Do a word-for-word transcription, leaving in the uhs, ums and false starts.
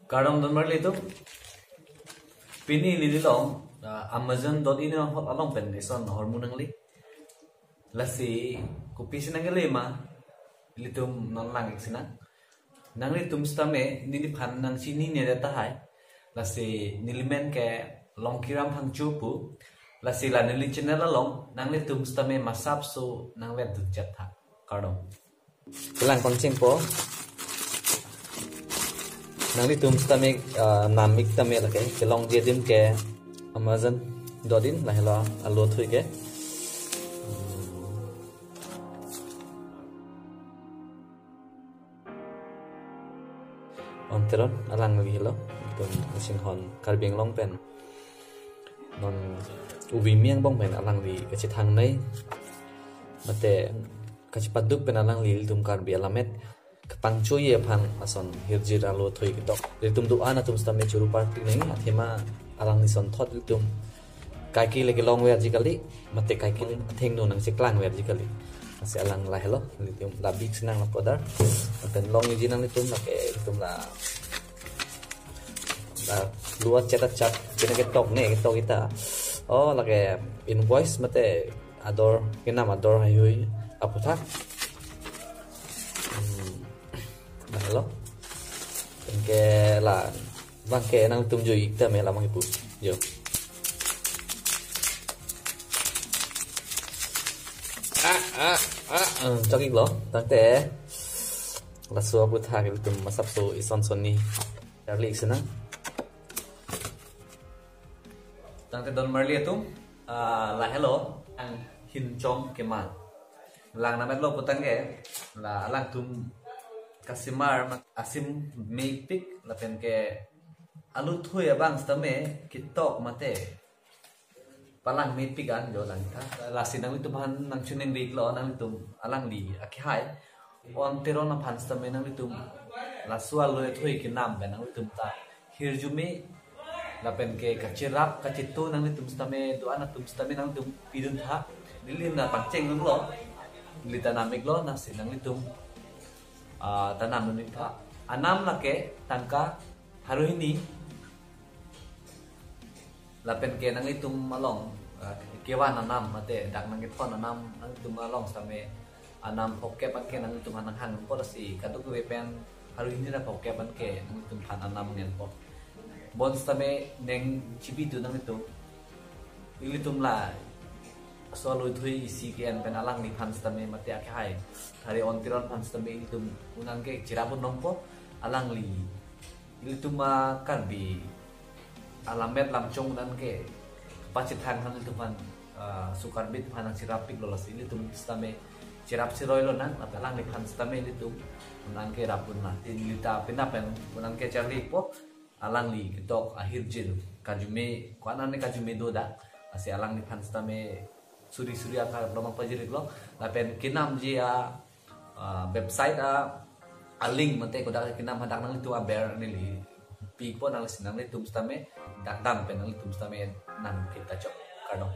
Kardom don marli atum. Pini neli long, ah, amazon dot in ahot along pen ison ahormu nangli. Lasi kopisi nangkele ma, ilitum non lang-ik sinang. Nanglitum sitame neliphan nangchinine tahai. Lasi nelimen ke Longkiram Phangcho pu. Lasi la neli channel along nanglitum sitame masapso nangvedun chet tha. Kardom. Kelang pangchengpo. Nanglitum sitame, ah, nam-ik tame lake kelongji adim ke amazon dot in lahelo alo thui ke. Om Teron alangli helo, itum Singhon Karbi Anglong pen non uvi miang bong pen alangli kachithangnei mate kachipaduk pen alangli ilitum Karbi alamet kapangchoji aphan ason hirjir alo thui ketok. Ilitum do-an atum sitame churu party nangji, athema alangli sonthot ilitum kaike le kelongverji kali, mate kaike le athengno nangcheklangverji kali. Lasi alang lahelo, ilitum la bi-ik sinang la powder. Lapen longji nanglitum lake ilitum la, la luat chet achat, pina ketok ne, ketok ita. Oh, lake invoice mate ador, kenam ador haihui aputhak. Hmm. Lahelo. Anke la bang ke nangtum jui-ik tame la bang ipu. Jo. Ah, ah, ah, hmm, chok-iklo. Tangte laso aputhak ilitum masapso ison sonni charli-ik sinang. Tangte don marli atum, ah, lahelo, ang Hinchom Kemang. Lang nametlo putangke, la alangtum kasimar ma-, asim mepik lapen ke alo thui abang sitame ketok mate palang mepik an jo lang tha. Lasi nanglitum aphan nangchiningri-iklo, nanglitum alangli akehai Om Teron aphan sitame nanglitum laso alo thui kenam pen nanglitum ta hirjume lapen ke kachirap kachitu nanglitum sitame, do-an atum sitame nanglitum pidun tha. Neli na pangcheng dunlo, neli ta nam-iklo, lasi nanglitum, ah, ta namdun-ik tha. Anam lake tangka pharo hini. Lapen ke nanglitum along, ah, kevan anam mate dak nangkethon anam nanglitum along sitame anam phokep anke nanglitum aphan nanghangpo, lasi kadokave pen pharo hini ra phokep anke nanglitum aphan anam ngenpo. Bonsitame neng chibi tu nanglitum. Ilitum laso alo thui isi ke-en pen alangliphan sitame mate akehai Thari Om Teron aphan sitame ilitum un-an ke chirap un nangpo, alangli ilitum a-Karbi alamet lamchong un-an ke pachethang aphan ilitum aphan, ah, so Karbi atum aphan nangchirap-iklo, lasi ilitum sitame chirap chiroilo nang, lapen alangliphan sitame ilitum un-an ke rap un nang. Tin lita pina pen un-an ke charli-ikpo, alangli ketok ahirjir kajume, ko-an an kajume do dak, lasi alangliphan sitame suri suri akar lomang pajir-iklo, lapen kenamji a, ah, website a, a-link mate kodak kenam hadak nanglitum aber neli pi-ikpo, nangli si nanglitum sitame dak dam pen nanglitum sitame nam kita chok. Kardom.